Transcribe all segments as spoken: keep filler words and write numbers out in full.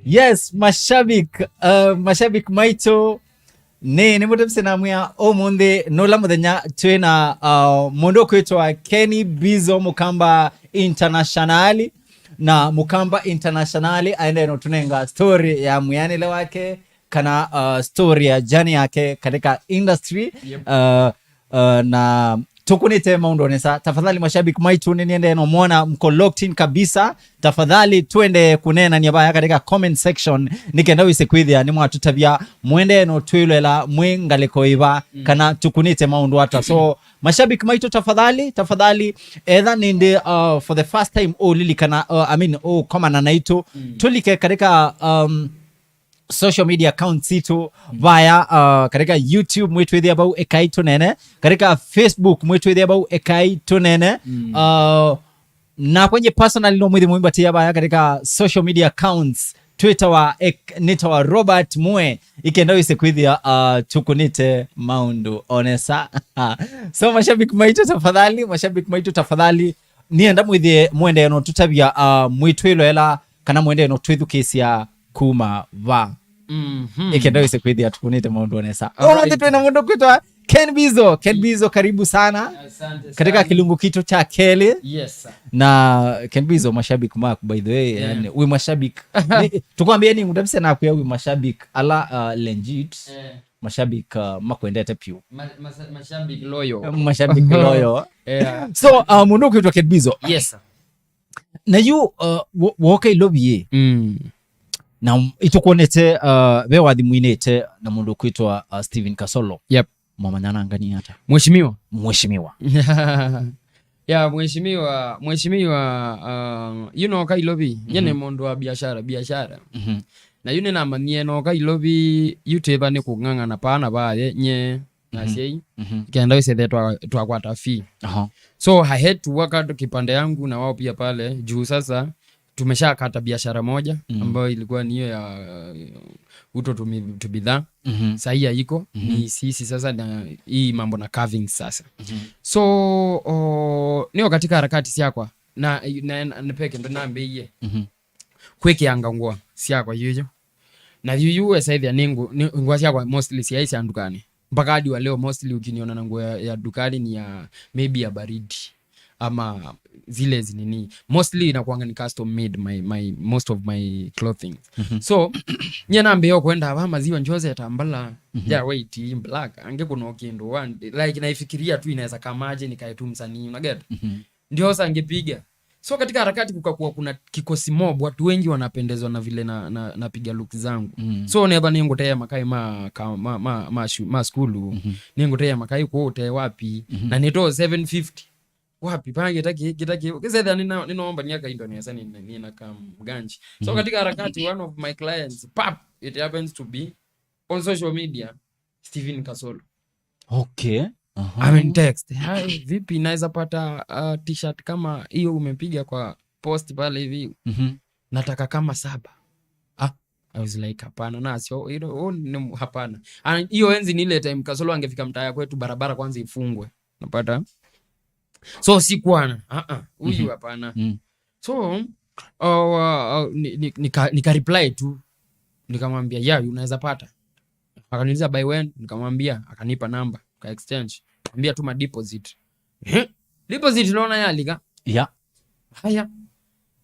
Yes, mashabik, uh, mashabik maitũ, nĩ nĩ mũtepse na mwĩa ũmũnthĩ nũla mũthenya twĩ na uh, mũndũ ũkwĩtwa Kenny Bizo Mũkamba Internationali, na Mũkamba Internationali aendee no tũnenga story ya mwĩanĩle wake kana uh, story ya journey yake katika industry. Yep. Uh, uh, na tũkũnĩte maũndũ nesa. Tafadhali mashabiki maitũ, nĩniendee no mwona mko locked in kabisa. Tafadhali twende kũneenania vaya katika comment section nĩkenda wĩse kwĩthĩa nĩ mwatũtavya mwendee no twĩlwela mwĩ ngalĩko ĩva, mm, kana tũkũnĩte maũndũ ata. So mashabiki maitũ, tafadhali, tafadhali, etha nĩndĩ uh, for the first time ũlilikana uh, I mean ũkomana naitũ, mm, tũlike katika um, social media accounts sitũ vaya uh, katika YouTube mwĩtwĩthĩa vau ekai tũnene, katika Facebook mwĩtwĩthĩa vau ekai tũnene. Mm. Uh, na kwenye personal no mwĩthĩ mwĩmbatĩa vaya katika social media accounts, Twitter wa ek, nĩtawa Robert Mwe, ikenda wĩse kwĩthĩa uh, tũkũnĩte maũndũ onesa. So mashabiki maitũ tafadhali, mashabiki maitũ tafadhali, nienda mwĩthĩe mwendee no tũtavya uh, mwĩtwĩloela kana mwendee no twĩthukĩĩsya kuma va. Mhm. Ikenda wĩse kwĩthĩa tũkũnĩte maũndũ nesa. All right. Ũmũnthĩ twĩna mũndũ kwĩtwa Ken Bizo. Ken Bizo, karibu sana. Asante sana. Katika kilungu kitu cha kelĩ. Yes, sir. Na Ken Bizo, mashabiki maku, by the way, yeah, yani, wĩ mashabiki. Ni, tukwambie ni, ngutavise naku ya wĩ mashabiki ala uh, legit. Eh. Mashabiki uh, makwendete piũ. Ma, masa, mashabiki loyal. Mashabiki loyal. Yeah. So uh, mũndũ kwĩtwa Ken Bizo. Yes, sir. Na yu uh, wo- woka Ilovi ĩ, mm, na m- itukwonete uh, ve wathi mwinĩte na mũndũ kwĩtwa uh, Steven Kasolo. Yep. Mwamanyana ngani ata? Mheshimiwa. Mheshimiwa. Ya, mheshimiwa, mheshimiwa, um, you know, ka Ilovi, nye nĩ, mhm, mũndũ wa biashara, biashara. Mhm. Na yu nĩnamanyie no ka Ilovi, yu twĩva nĩ kũng'ang'ana paa na vaye, nye na, mhm, asyai, mhm, kenda wĩsĩthe twa- twakwata fee. Aha. So I had to work out kipande yangu na wao pia pale juu sasa tumeshakata biashara moja, mm, ambayo ilikuwa ni hiyo ya uh, uto tumi- tubidhaa. Mhm. Sahii haiko, mhm, ni sisi sasa na hii mambo na carving sasa. Mhm. So o, nio katika harakati syakwa na, na, na, na peke ndo nambĩie, mhm, kwĩkĩanga ngũa syakwa yuyu. Na yuyu esaithia nĩ ngũ- nĩ ngũa syakwa mostly syaĩ sya ndukanĩ. Mpaka hadi wa leo mostly ukiniona na nguo ya, ya dukani ni ya maybe ya baridi ama zile zinini, mostly inakuanga ni custom made my, my most of my clothing. Mhm. So nye nambĩo kwenda va maziwa njoze ya tambala, mhm, ya white, black, ange kuna kindu one like naifikiria tu inaweza kamaje nikae tu msanii, unaget? Mhm. Ndio sasa angepiga. So katika harakati kukakuwa kuna kikosi mob, watu wengi wanapendezwa na vile na, na, napiga look zangu. Mm. So neva nĩngũtee makai ma, ka- ma, ma, ma, shu- ma skulu, mhm, nĩngũtee makai kũte wapi, mhm, na nĩtoo seven fifty wapi pa gĩtaki gĩtaki kĩsetha nĩnaomba niaka indo nesa nĩna kam ganji. So, mhm, katika harakati, one of my clients, pap, it happens to be on social media, Steven Kasolo. Okay. Aha. Amenitext, "Hi, vipi, naweza pata uh, t-shirt kama hiyo umepiga kwa post pale hivi? Mhm. Nataka kama saba." Ah, I was like, "Hapana, na sio hilo, oh, ni- hapana." And hiyo enzi ni ile time Kasolo angefika mtaa ya kwetu, barabara kwanza ifungwe. Napata? So sikuwa na, ah ah, huyu, mhm, hapana. Mm. So uh, uh, ni- ni- nika, nika reply tu, nikamwambia, "Yeah, unaweza pata." Akaniuliza, "By when?" Nikamwambia, akanipa namba, ka exchange, ambia tuma deposit. Eh? Deposit naona yalika. Yeah. Haya.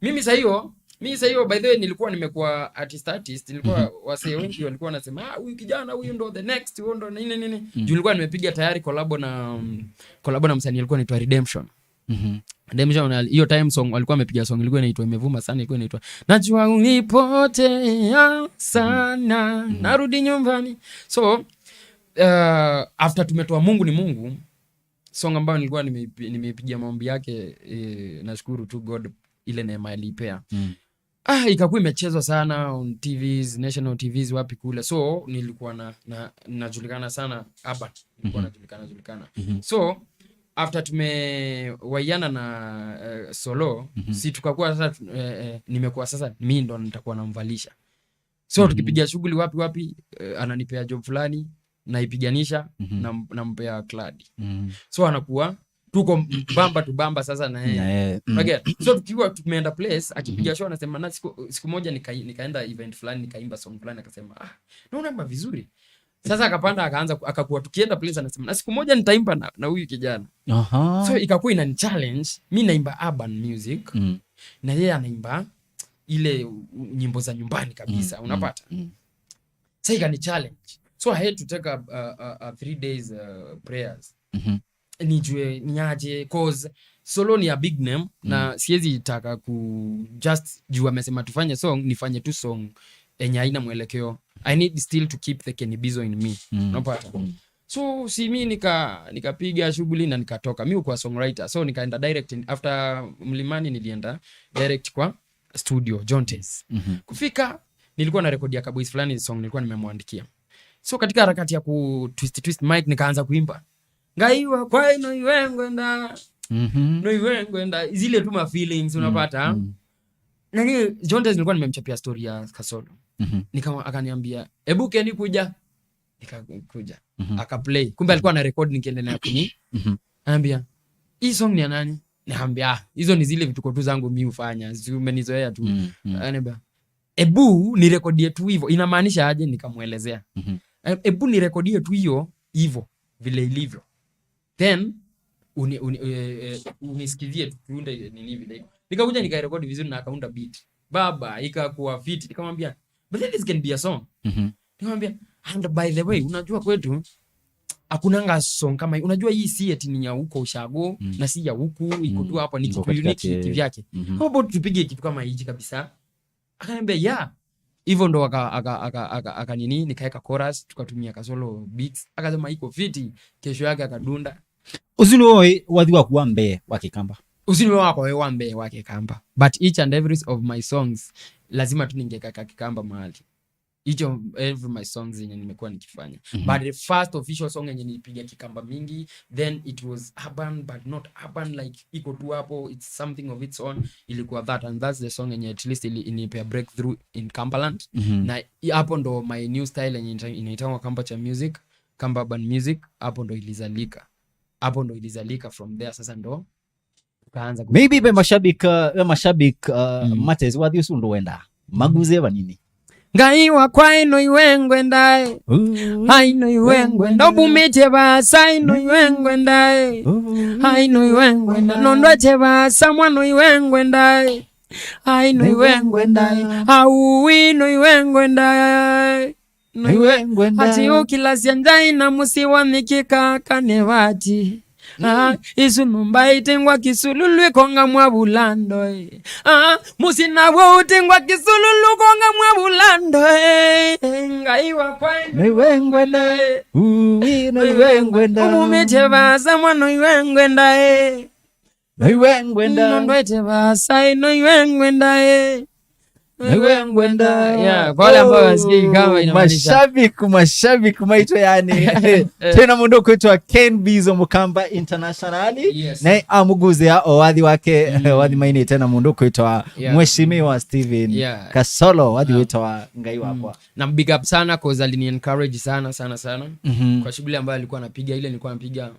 Mimi saa hiyo, mimi saa hiyo, by the way, nilikuwa nimekuwa artist artist, nilikuwa, mhm, wasee wengi walikuwa wanasema, "Ah, huyu kijana, huyu ndo the next, huyu ndo nini nini." Mm. Juu nilikuwa nimepiga tayari collabo na mm, collabo na msanii alikuwa anaitwa Redemption. Mhm. Redemption al- hiyo time song walikuwa wamepiga song ilikuwa inaitwa, imevuma sana, ilikuwa inaitwa "Najua ulipotea sana, mhm, narudi nyumbani." So uh, after tumetoa Mungu ni Mungu, song ambayo nilikuwa nimeipi- nimeipigia maombi yake, eh, nashukuru tu God ile neema alipea. Mm. Ah, ikakuwa imechezwa sana on T Vs, national T Vs, wapi kule. So nilikuwa na, na najulikana sana urban, nilikuwa, mhm, najulikana julikana. Mhm. So after tumewaiana na uh, Solo, mhm, si tukakuwa sasa tu- eh, eh, nimekuwa sasa mi ndo nitakuwa namvalisha. So, mhm, tukipiga shughuli wapi wapi, eh, ananipea job fulani, naipiganisha, mhm, nam- nampea clad. Mhm. So anakuwa tuko bamba tu bamba sasa na yeye. Na yeye, mm. Okay. So tukiwa tumeenda place, akipiga show anasema, na siku, siku moja nika, nikaenda event fulani, nikaimba song fulani, akasema, "Ah, naona mba vizuri." Sasa akapanda, akaanza ku- akakuwa tukienda place anasema, "Na siku moja nitaimba na, na huyu kijana." Aha. So ikakuwa ina challenge, mi naimba urban music Mm. na yeye anaimba ile u- u- nyimbo za nyumbani kabisa, Mm, unapata? Mm. Sasa ikani challenge. So I had to take a, a, a, a three days uh, prayers. Mhm. Nijue niaje, cause Solo ni a big name na siwezi taka ku just juu amesema tufanye song, nifanye tu song enye haina mwelekeo. I need still to keep the Kenny Bizo in me. Mm. Unapata? Mm. So si mi nika nikapiga shughuli na nikatoka. Mi kwa songwriter. So nikaenda direct in, after Mlimani nilienda direct kwa studio Jontes. Mhm. Kufika nilikuwa na rekodi ya kaboys fulani song nilikuwa nimemwandikia. So katika harakati ya ku twist twist mic nikaanza kuimba. "Ngai wakwa ino iwe ngwenda, Mhm. no iwe ngwenda." Zile tu ma feelings unapata. Mm. Nani Jontes nilikuwa nimemchapia story ya Kasolo. Mhm. Nikama akaniambia, "Ebu Kenny kuja." Nikakuja. Mhm. Akaplay. Kumbe alikuwa na record nikiendelea kuni. Mhm. Anambia, "Hii song ni ya nani?" Niambia, "Ah, hizo ni zile vituko tu zangu mi hufanya. Si umenizoea tu." Mm, mm. Anambia, "Ebu nirekodie tu hivyo. Inamaanisha aje?" Nikamwelezea. Mhm. "E- Ebu nirekodie tu hiyo hivyo vile ilivyo. Then uni, uni, eh, eh, unisikizie tu- tuunde nini vile iko." Nikakuja nikairekodi vizuri na akaunda beat. Baba, ikakuwa fiti. Nikamwambia, "But then this can be a song." Mhm. Nikamwambia, "And by the way, unajua kwetu hakunanga song kama hii. Unajua hii si eti ni ya huko ushago Mm. na si ya huku, iko tu Mm. hapo ni Iko kitu unique katikati. kivyake. Mhm. How about tupige kitu kama hichi kabisa?" Akaniambia, "Yeah." Hivyo ndo aka aka aka aka, aka nini, nikaeka chorus, tukatumia Kasolo beats. Akasema, "Iko fiti." Kesho yake akadunda. Ũsu nĩwe wathi waku wa mbee wa Kĩkamba? Ũsu nĩwe wakwa wa mbee wa Kĩkamba. But each and every of my songs lazima tu ningeka ka Kĩkamba mahali. Each of every my songs zenye nimekuwa nikifanya. Mhm. But the first official song yenye nilipiga Kikamba mingi, then it was urban but not urban, like iko tu hapo, it's something of its own. Ilikuwa that, and that's the song yenye at least ili inipea breakthrough in Kambaland. Mhm. Na i- hapo ndo my new style yenye inaita- inaitangwa Kamba cha music, Kamba urban music, hapo ndo ilizalika. Hapo ndo ilizalika, from there sasa ndo tukaanza ku- Maybe ve mashabiki uh, ve mashabiki uh, Mm. matezi wathi ũsu ũndũ wendaa maguze vanini? Ngai wakwa ino iwe ngwendae. Ai no iwe ngwenda. Ndobumite basa ino iwe ngwendae. Ai no iwe ngwenda. Nondwete basa mwana iwe ngwendae. Ai no iwe ngwendae. Au ino iwe ngwendae. No iwe ngwendae. Ati ukilasya njai na musi wa mikika kanevati. Ah, isu nyumba itingwa kisululu ikonga mwa vulando, eh. Ah, musi nawo utingwa kisululu konga mwa vulando, eh. Ngai wakwa, Noiwe ngwenda. eh. Ui, noiwe ngwenda. Umumite basa mwana noiwe ngwenda, eh. Noiwe ngwenda. Nondwete basa, eh, noiwe ngwenda, eh. Naiwe ngwenda. Yeah, kwa wale ambao wasikii kama inamaanisha. Mashabiki, mashabiki maitũ yani. Tena mũndũ kwĩtwa Ken Bizo Mukamba International. Yes. Naye amũguzĩa o wathi wake, Mm. wathi mainĩte na mũndũ kwĩtwa Yeah. Mheshimiwa Steven Yeah. Kasolo, wathi Yeah. wĩtawa Ngai wakwa. Na big up sana 'cause alini encourage sana, sana, sana. Mhm. Kwa shughuli ambayo alikuwa anapiga, ile nilikuwa napiga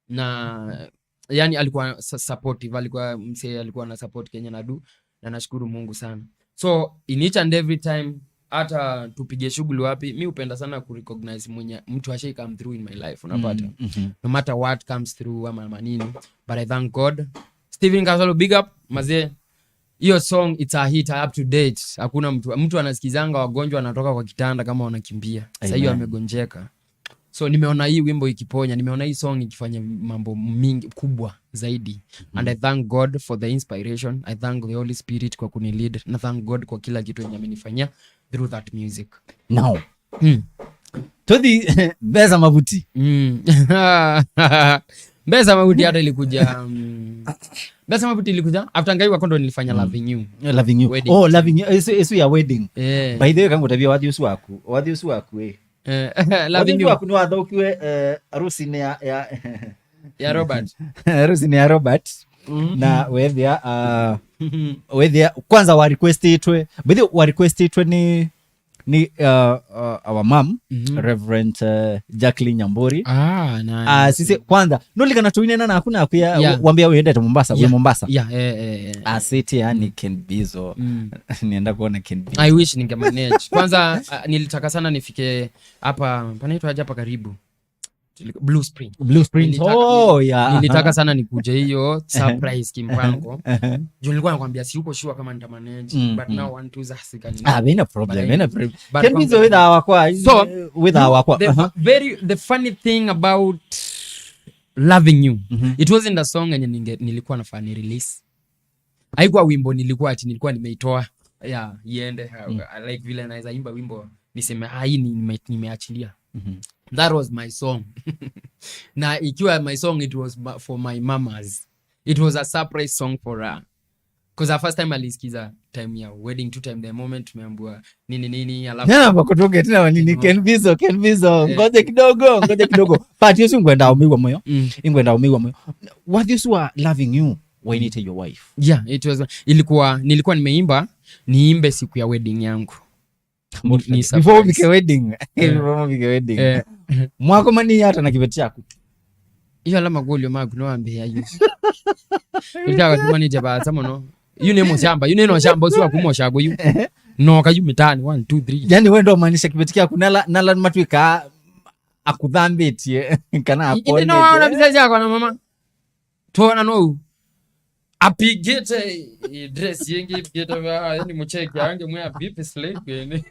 na yani alikuwa su- supportive, alikuwa msee, alikuwa na support Kenya nadu, na nashukuru Mungu sana. So in each and every time, hata tupige shughuli wapi, mi hupenda sana kurecognize mwenye mtu ashai come through in my life, unapata? Mm, mhm. No matter what comes through ama manini, but I thank God. Steven Kasolo, big up mazee. Hiyo song it's a hit, up to date. Hakuna mtu, mtu anasikizanga wagonjwa anatoka kwa kitanda kama wanakimbia. Sasa hiyo Amen. Amegonjeka. So nimeona hii wimbo ikiponya, nimeona hii song ikifanya mambo mingi kubwa zaidi. And I thank God for the inspiration. I thank the Holy Spirit kwa kunilead. Na thank God kwa kila kitu yenye amenifanyia through that music. Now, Mm. tothi Mbesa Mavuti. Mm. Mbesa Mavuti hata ilikuja, mm, Mbesa Mavuti ilikuja after Ngai wakwa ndo nilifanya Loving You. Loving You. Wedding. Oh, Loving You. Isu, isu ya wedding. Eh. By the way, kangu tabia wathi ũsu waku. Wathi ũsu waku, eh. Eh, Wathi Loving ũsu You. Waku nĩ wathaũkiwe, eh, harusinĩ ya, ya, Ya Robert. harusinĩ ya Robert. Mm. Na wethĩa, uh, wethĩa, kwanza wa requestĩtwe. By the way, wa requestĩtwe nĩ Ni uh, uh, our mom, Mhm. Reverend uh, Jacqueline Nyamburi. Ah, nice. Ah, sisi kwanza nulikana tuinena naku nakwia Yeah. wambia wendete Mombasa, Yeah. we Mombasa. Yeah, eh, eh, eh. Ah, siti yani Ken Bizo. Mm. Nienda kuona Ken Bizo. I wish ningemanage. Kwanza ah, nilitaka sana nifike hapa, panaitwa aje hapa karibu. Blue Spring. Blue Spring. Nilitaka, oh, yeah. Nilitaka sana nikuje hiyo surprise kimpango. Juu nilikuwa nakwambia si uko sure kama nitamanage, mm, but now one two za sikani. Ah, haina problem, haina problem. Can be so with our kwa. So, with our kwa. The very the funny thing about Loving You, mm-hmm, it wasn't a song yenye ninge- nilikuwa nafaa ni release. Haikuwa wimbo nilikuwa ati nilikuwa nimeitoa ya iende ha- like vile naweza imba wimbo niseme ah, hii ni- nime- nimeachilia. That was my song. Na ikiwa my song, it was ma- for my mamas. It was a surprise song for her, because the first time alisikiza time ya wedding, two time the moment tumeambiwa nini nini alafu Nena makutunge tena wa nini? Ken Bizo, Ken Bizo. Eh. Ngoja kidogo, ngoja kidogo. But Yesu ngwenda umiwa moyo. Mm. Ingwenda umiwa moyo. What is you are loving you when it your wife? Yeah, it was ilikuwa nilikuwa nimeimba niimbe siku ya wedding yangu. Ni- ni Before surprise. Ufike wedding. Eh. Before ufike wedding. Eh. Mwako mani hata na kibeti chako. Iyo ala makulyo maku no ambia yu. Itaka tumanite basa muno. Yu ni mushamba, yu ni no shamba usu wa kumosha kuyu. Noka yu mitani one two three. Yani wendo maanisha kibeti kyaku nala nala matwika akuthambitie kana akonete. Indi no waona biza yako na mama. Tuona no. Apigite dress yengi pigite ba yani mucheki ange mwe abipe slave yani.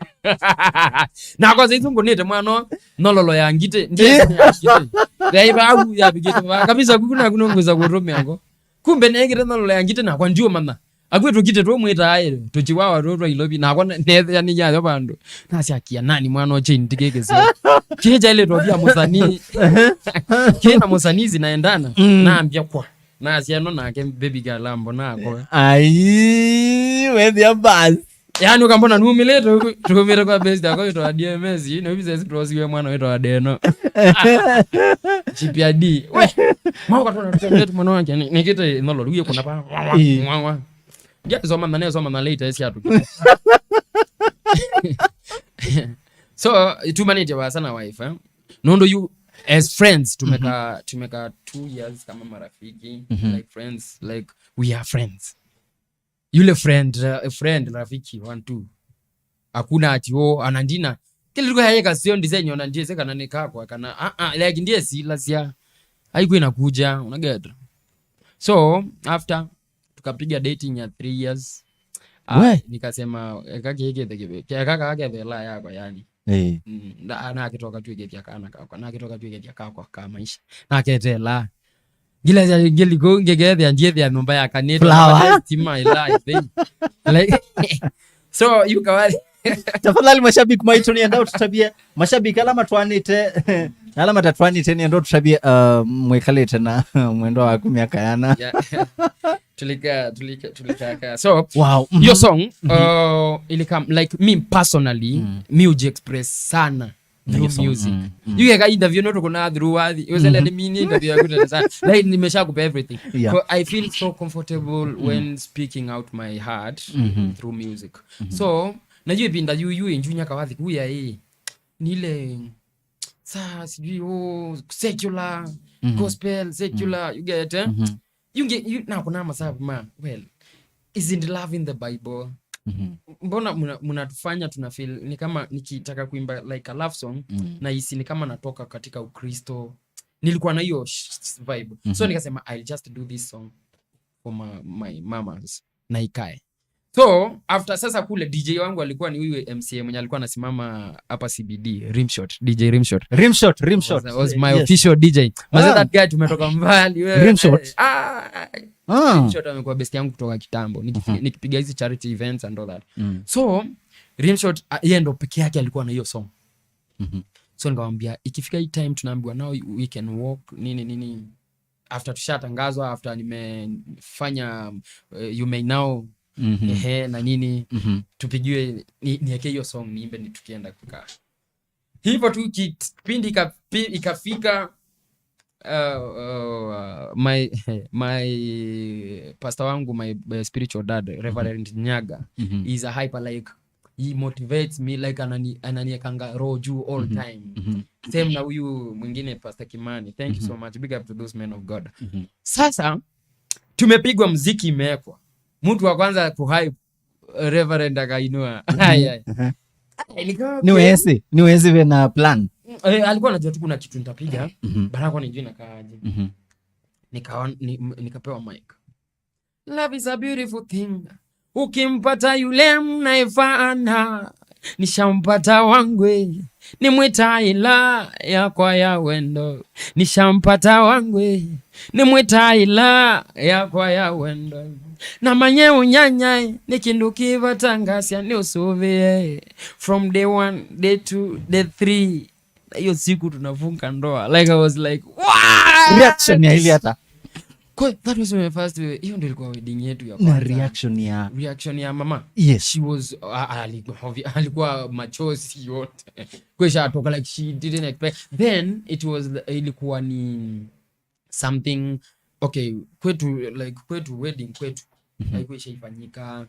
Na kwa saizi ngunite mwana nololo ya ngite ndiye ngite. Dai ba au ya pigite ba kabisa kukuna kuno nguza kurume ango. Kumbe nengite nololo ya ngite na kwa ndio mana. Akwe tukite tumwita ayo tuchiwawa tu twa ilobi na kwa nethia ni yayo bandu. Nasi akia nani mwana oche ndike kesi. Kije ile tobia musani. Kina musani zinaendana. Naambia kwa. Nasya ĩno nake baby girl ambona akoe. Ai, wethĩa basi. Yaani ũkambona numĩlĩte ũku, tumĩte kwa best yako wĩtwa D M S, na hivi sasa tuosiwe mwana wĩtwa Deno. G P R D. We, mauka tuna tutemete mwana wake, ni- nikite nololu ye kuna pa. Ii. Mwawa. Ndia soma na ne soma na later esi atu. So, tumanite wa sana wife, eh? Nondo you as friends tumeka tumeka two years kama marafiki, like friends, like we are friends. Yule friend uh, friend rafiki one two. Hakuna ati oh anandina kile lugha yake sio design ona ndiye kana ni kakwa kana ah ah like ndiye sila sia. Haikuwa inakuja, unaget. So after tukapiga dating ya three years. Ah, we nikasema eka kike theke kaka kake thela yako yani. Eh. Mm, na- nakitoka tuikethia kana kakwa nakitoka tuikethia kakwa ka maisha naketela ngila ya ngili ko ngegethia ndiethia nyumba ya kanita Flower. Stima ila thing. Like so you kawali. Tafadhali mashabiki maitũ nĩenda ũtũtabie mashabiki ala matwanĩte na ala matatwanĩte nĩenda ũtũtabie uh, mwĩkalĩte na mwendwa waku mĩaka yana. Yeah. Tulika tulika tulika ka. So wow. Your song uh, ilikam like me personally, mm, me uji express sana through music. Mm, mm. You get interview not kuna through wathi. It was like me interview ya good sana. Like nimesha kupa everything. Yeah. So I feel so comfortable when speaking out my heart through music. So na hiyo ipinda yu yu injunya kawathi kuya hii. Nile saa sijui oh, secular, gospel secular, you get eh? You get you na kuna masabu ma well, isn't love in the Bible? Mbona mna- mnatufanya tuna feel ni kama nikitaka kuimba like a love song, nahisi ni kama natoka katika Ukristo. Nilikuwa na hiyo sh- sh- vibe, so nikasema I'll just do this song for my, my mamas na ikae. So after sasa kule D J wangu alikuwa ni huyu M C A mwenye alikuwa anasimama hapa C B D, Rimshot, D J Rimshot. Rimshot, Rimshot. Was, was my official D J. Mazee, that guy tumetoka mbali wewe. Rimshot. Ah. Rimshot amekuwa best yangu kutoka kitambo. Nikipiga nikipiga hizi charity events and all that. So Rimshot ah, yeye ndo peke yake alikuwa na hiyo song. So nikamwambia ikifika hii time tunaambiwa now we can walk nini nini after tushatangazwa after nimefanya uh, you may now ehe na nini tupigiwe ni- niweke hiyo song niimbe ni tukienda kukaa hivyo tu ki- kipindi ikapi- ikafika uh, uh, my my pastor wangu my uh, spiritual dad Reverend Nyaga is a hyper like he motivates me, like, anani ananiekanga roho juu all time. Same na huyu mwingine, Pastor Kimani, thank you so much, big up to those men of God. Sasa tumepigwa mziki, imewekwa, mtu wa kwanza kuhype, uh, Reverend akainua. Haya. Ai, nikawa, okay. Nĩ wesi, nĩ wesi ve na plan. Eh, alikuwa anajua tu kuna kitu nitapiga, but hakuwa anajua inakaaje. Nikawa ni, nikapewa mic. Love is a beautiful thing. Ukimpata yule mnaifana, nishampata wangwe, nimwita ila yakwa ya wendo. Nishampata wangwe, nimwita ila yakwa ya wendo. Na manye ũnyanya nĩ kĩndũ kĩvatangasya nĩ ũsũvĩe. From day one, day two, day three. Na hiyo siku tunafunga ndoa. Like, I was like, "What?" Reaction ya ile hata. Kwa, that was my first way. Hiyo ndio ilikuwa wedding yetu ya Na kwanza. Reaction ya Reaction ya mama. Yes. She was, uh, alikuwa, alikuwa machozi yote. Kwa, ishatoka, like, she didn't expect. Then it was, ilikuwa ni something, okay, kwetu, like, kwetu wedding kwetu haikuwa ishaifanyika.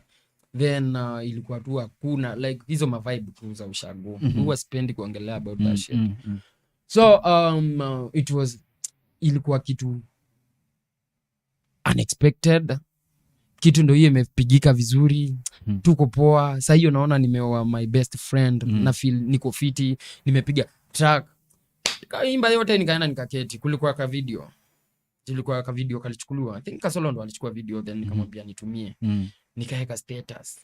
Then, uh, ilikuwa tu hakuna, like, hizo mavibe tu za ushago. Huwa sipendi kuongelea about that shit. So, um, uh, it was, ilikuwa kitu unexpected. Kitu ndo hiyo imepigika vizuri. Tuko poa. Saa hiyo naona nimeoa my best friend. Na feel niko fiti. Nimepiga track. Kaimba yote, nikaenda nikaketi. Kulikuwa ka video. Tulikuwa ka video kalichukuliwa. I think Kasolo ndo alichukua video, then nikamwambia nitumie. Nikaeka status.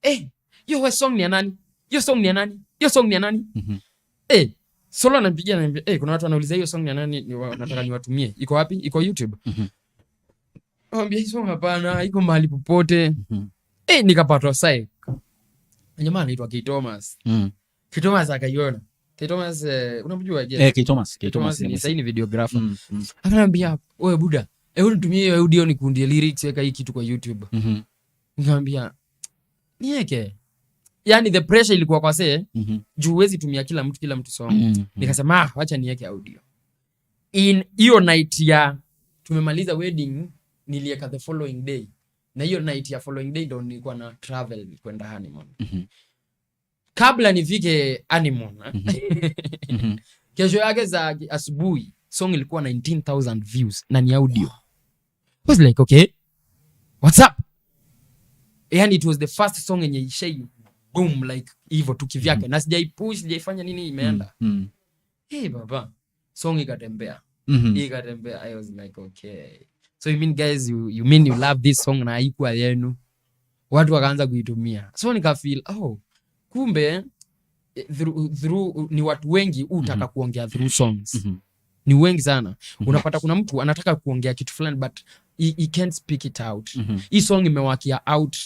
"Eh, hiyo we song ni ya nani? Hiyo song ni ya nani? Hiyo song ni ya nani?" Eh, Solo ananipigia, ananiambia, "Eh, kuna watu wanauliza hiyo song ni ya nani, ni wa- nataka niwatumie. Iko wapi? Iko YouTube?" Namwambia, "Hii song hapana, iko mahali popote." Eh, nikapatwa psych. Jamaa anaitwa K Thomas. K Thomas akaiona. K Thomas, eh, unamjua, I guess? Eh, K Thomas, K K Thomas Thomas ni ni saini videographer. Mm, mm. Akaniambia, "Oe buda, hebu nitumie hiyo audio, nikuundie lyrics, weka hii kitu kwa YouTube." Mhm. Nikamwambia, "Nieke." Yani the pressure ilikuwa kwa see, Mhm. juu huwezi tumia kila mtu, kila mtu song. Mm, mm. Nikasema, "Ah, wacha nieke audio." In hiyo night ya tumemaliza wedding, nilieka the following day. Na hiyo night ya following day ndo nilikuwa na travel kwenda honeymoon. Mhm. Kabla nifike honeymoon, eh, Mhm. kesho yake za asubuhi, song ilikuwa nineteen thousand views na ni audio. I was like, "Okay, what's up?" Yani, it was the first song yenye ishai boom, like, hivyo tu kivyake. Na sijaipush, sijaifanya nini, imeenda. Mm. Hey, baba, song ikatembea. Mhm. Ikatembea. I was like, "Okay. So you mean, guys, you, you mean you love this song na haikuwa yenu?" Watu wakaanza kuitumia. So nika feel, "Oh, kumbe, eh, through, through, ni watu wengi utaka Mhm. kuongea through songs." Mhm. Ni wengi sana. Mhm. Unapata kuna mtu anataka kuongea kitu fulani, but he, he can't speak it out. Mhm. Hii song imewakia out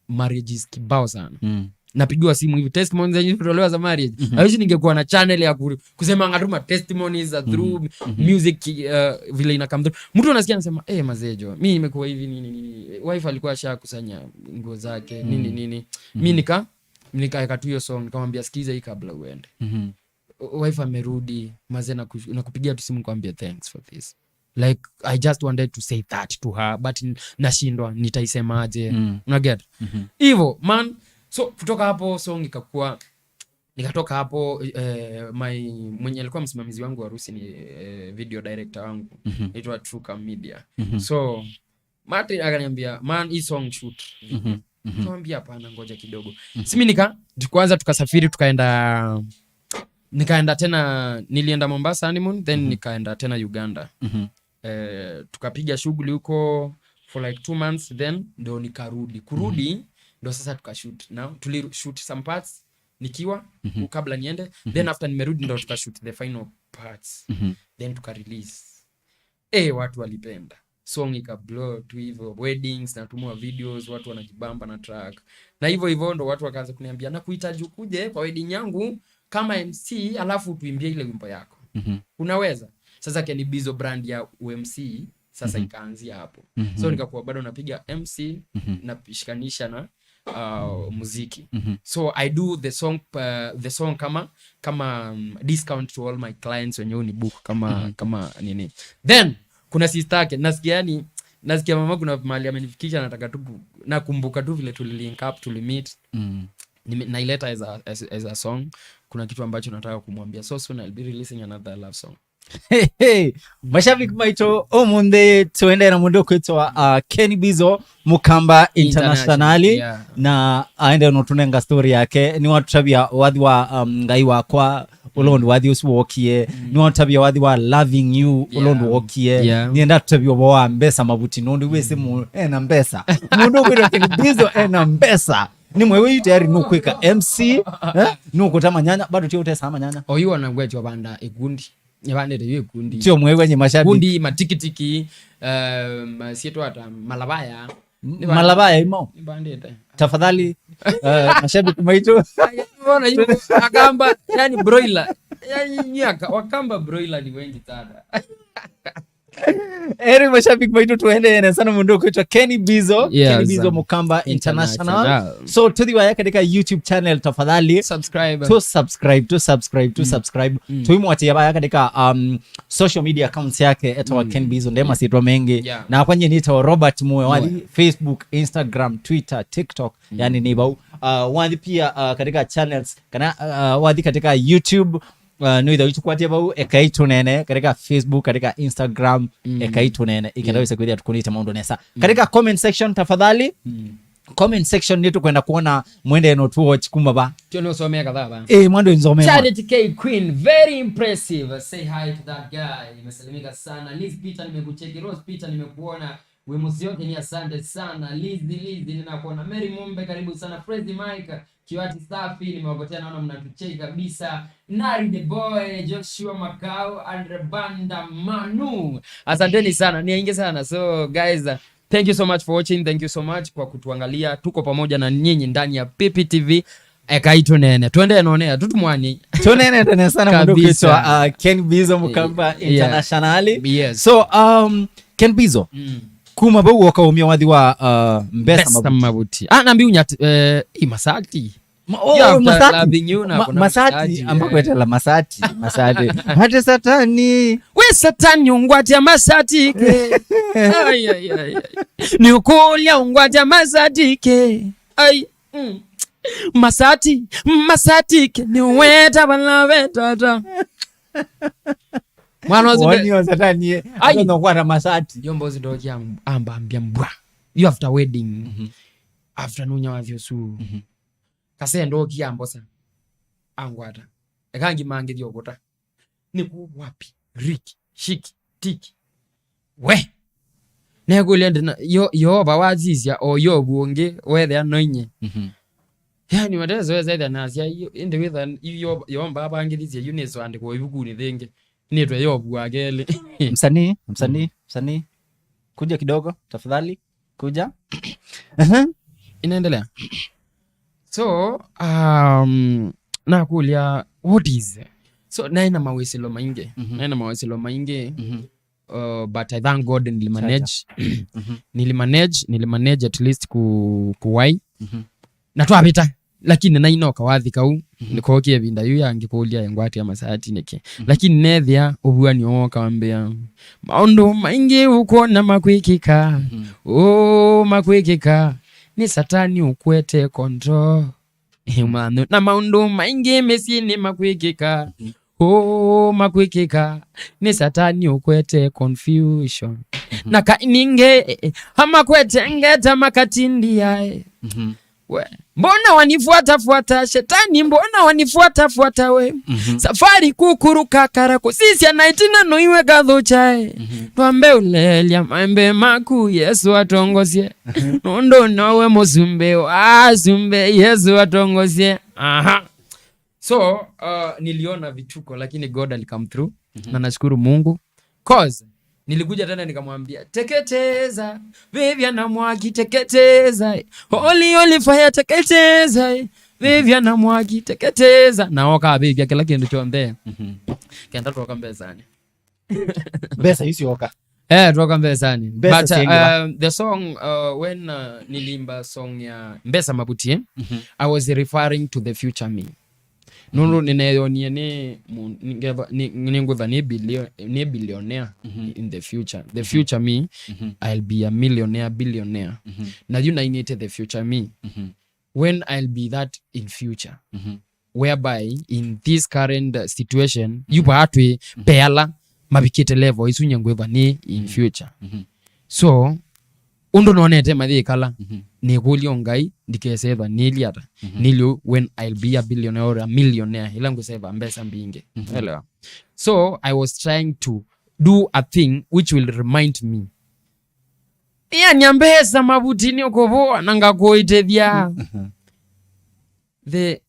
marriages kibao sana. Mm. Napigiwa simu hivi, testimonies zenyu kutolewa za marriage. Mhm. I wish ningekuwa na channel ya ku- kusema ngatuma testimonies za through Mhm. music, uh, vile ina come through. Mtu anasikia anasema, "Eh, mazejo, mi imekuwa hivi, nini, nini. Wife alikuwa ashakusanya nguo zake, nini, Mhm. nini." Mi nika, nikaeka tu hiyo song, nikamwambia, "Sikiza hii kabla uende." Mhm. Wife amerudi, mazee, naku- nakupigia tu simu, nikwambia, "Thanks for this. Like, I just wanted to say that to her, but n- nashindwa, nitaisemaje?" Mm. Una get? Mhm. Hivyo, man. So, kutoka hapo, song ikakuwa, nikatoka hapo, eh, my, mwenye alikuwa msimamizi wangu wa harusi ni, eh, video director wangu. Mhm. Naitwa Truka Media. Mhm. So, Martin akaniambia, "Man, hii song shoot." Mhm. Mhm. Nikamwambia, "Hapana, ngoja kidogo." Si mi nika, kwanza tukasafiri, tukaenda, nikaenda tena, nilienda Mombasa honeymoon, then Mhm. nikaenda tena Uganda. Mhm. Eh, tukapiga shughuli huko for like two months, then ndo nikarudi. Kurudi, ndo sasa tukashoot. Now, tulishoot some parts nikiwa, Mhm. kabla niende, then after nimerudi ndo tukashoot the final parts. Mhm. Then tukarelease. Eh, watu walipenda. Song ika blow tu hivyo, weddings, natumwa videos, watu wanajibamba na track. Na hivyo hivyo ndo watu wakaanza kuniambia, "Nakuhitaji ukuje kwa wedding yangu kama M C, alafu tuimbie ile wimbo yako. Mhm. Unaweza?" Sasa Kenny Bizo brand ya U M C, sasa Mhm. ikaanzia hapo. Mhm. So nikakuwa bado napiga M C, Mhm. napishikanisha na, uh, muziki. Mhm. So I do the song, uh, the song kama, kama, um, discount to all my clients wenye unibook kama, Mhm. kama nini. Then, kuna sister yake, nasikia yani, nasikia mama kuna mahali amenifikisha, nataka tu ku- nakumbuka tu vile tulilink up, tulimeet. Mm. nime- naileta as a, as, as a song. Kuna kitu ambacho nataka kumwambia, so soon I'll be releasing another love song. Hey, hey. Mashabiki maitũ, ũmũnthĩ tũendee na mũndũ ũkwĩtwa uh, Ken Bizo Mukamba International. International, yeah. Na aende no tũnenga story yake. Nĩwatũtavya wathi wa um, Ngai wakwa, ũla ũndũ wathi ũsu wokie. Nĩwatũtavya wathi wa Loving You, ũla ũndũ Yeah. wokie. Yeah. Nĩenda tũtavya ũvoo wa mbesa mavuti, nũndũ wĩsĩ mũ ena mbesa. Mũndũ ũkwĩtwa Ken Bizo ena mbesa. Nĩ mwewe yu tayari nũkwĩka M C, eh? Nũkũta manyanya, bado tio ũtesaa manyanya. Oyu ona ngwetwa vanda ikundi. Nĩvandĩte yu ikundi. Tio mwewe nye mashabiki. Kundi, matikitiki, um, sietwa ata, malavaya. Nĩvandĩte. Malavaya imo. Nĩvandĩte. Tafadhali, uh, mashabiki maitũ. Ona yu akamba, yani broiler. Yani nyaka, wakamba broiler ni wengi sana. Eri mashabiki maitũ, tũendee na sana mũndũ ũkwĩtwa Ken Bizo. Yes, Ken Bizo um, Mukamba International. International. So tũthi waya katika YouTube channel tafadhali. Subscribe. To subscribe, to subscribe, to subscribe. Tũimwatia vaya katika um, social media accounts yake etawa Ken Bizo, nde masitwa mengi. Yeah. Na kwanye nĩtawa Robert Muoyo, wathi Facebook, Instagram, Twitter, TikTok. Yani nĩ vau. Uh, wathi pia uh, katika channels kana uh, wathi katika YouTube, uh, no itha ũitũkwatia vau Ekai Tũneene katika Facebook, katika Instagram, Ekai Tũneene, ikenda wĩse kwĩthĩa tũkũnĩte maũndũ nesa. Katika comment section tafadhali. Comment section nĩtũkwenda kuona mwende no tuwatch kuma va. Tio nĩũsomea kadhaa va. Eh, mwando nzomea. Charity K Queen, very impressive. Say hi to that guy. Imesalimika sana. Liz Peter, nimekucheki. Rose Peter, nimekuona. Wimusioke ni asante sana. Liz, Liz, ninakuona. Mary Mumbe, karibu sana. Freddy Mike, Kiwati safi, nimewapotea, naona mnatucheki kabisa. Nari the boy, Joshua Makau, Andre Banda, Manu. Asanteni sana, ni aingi sana. So guys, uh, thank you so much for watching. Thank you so much kwa kutuangalia. Tuko pamoja na nyinyi ndani ya P P T V. Ekai Tũneene. Twende nonea, tutumwani. Tũneenete nesa na mũndũ Kabisa. ũkwĩtwa uh, Ken Bizo Mukamba Yeah. International. Yes. So um, Ken Bizo, Mm. kuma vau wakaumia wathi wa uh, mbesa Pesa mavuti. Mavuti. Ah, nambi unyati eh, i masati. Ma- oh, Yeah, after masati. Loving You na Ma- kuna masati masati, amba eh. Kwetela masati masati hate satani. We satani ungwatia masati ke. Ai, ai, ai, ai. Ni ukulia ungwatia masati ke. Ai. Mm. Masati, masati ke ni weta bala weta ta. Mwana wa Zimbe. Woni wa satani ye. Ai. Atonda kwata masati. Yo mbozi ndoki am- ambambia mbwa. You after wedding. After nunya wa thiosu. Kase ndoki ambosa. Angwata. Ekangi mangi thio kuta. Nĩkũ wapi? Riki, shiki, tiki. We. Nekũlya ndina yo Yeova wasisya o Yovu ũngĩ wethĩa no inye. Yani mateso wesethĩa nasya ĩndĩ wĩtha Yeova apangĩthisye yu nĩsũandĩkwa ĩvukunĩ thĩngĩ. Nĩtwe Yovu wa kelĩ. Msanii, msanii, msanii. Kuja kidogo tafadhali. Kuja. Aha. Inaendelea. So um, nakũlya what is, so naĩ na mawĩsĩlo maingĩ. Naĩ na mawĩsĩlo maingĩ. Uh, but I thank God nilimanage. Nilimanage, nilimanage at least ku, kuwai. Na twavĩta lakini nainoka wathi kau. Nĩkookie ĩvinda yu yangĩkũlya ngwatia masati nĩkĩ. Lakini nethĩa ũvuanio woka wambĩa maũndũ maingĩ ũkwona makwĩkĩka. Ũ makwĩkĩka. Nĩ satani ũkwete control. Manu na maũndũ maingĩ mĩsyĩnĩ makwĩkĩka. Ũ makwĩkĩka. Nĩ satani ũkwete confusion. Na kai ningĩ amakwete ngeta makatindia. We, mbona wanifuatafuata shetani, mbona wanifuatafuata we? Safari kukuruka kara kusisya na itina noiwe gathuchae. Twambe ũlelya maembe maku Yesu atongosye. Nũndũ nowe mũsumbĩ wa asumbĩ Yesu atongosye. Aha. So uh, niliona vituko lakini God alikam through. Na nashukuru Mungu. Cause nilikuja tena nikamwambia teketeza vivya na mwaki, teketeza eh. Holy holy fire, teketeza eh. Vivya na mwaki, teketeza. Na oka vivya kila kindu kyonthe. Kenda twoka mbesani. Mbesa isioka. Eh, twoka mbesani. Mbesa But siengira. Uh, um, the song uh, when uh, nilimba song ya mbesa mabutie, I was referring to the future me. Nũndũ nĩneeyonie nĩ mu- nĩngethwa- nĩ- nĩngwĩthwa nĩ bilio- nĩ billionaire in the future. The future me, I'll be a millionaire, billionaire. Na yu nainĩte the future me. when I'll be that in future, mhm, whereby in this current, uh, situation, mhm, yu vaa twĩ, mhm, ve ala mavikĩte level isu nye ngwĩva nĩ in, mhm, future. Mhm. So, ũndũ nonete mayĩkala, mhm, nĩkũlya Ngai ndikeseva nĩli ata, mhm, nĩli when I'll be a billionaire or a millionaire, ĩla ngũseva mbesa mbingĩ. Mhm. Elewa? So, I was trying to do a thing which will remind me. Nĩany'a mbesa mavutinĩ ũkũvũa na ngakũĩtĩthya. Mhm. The,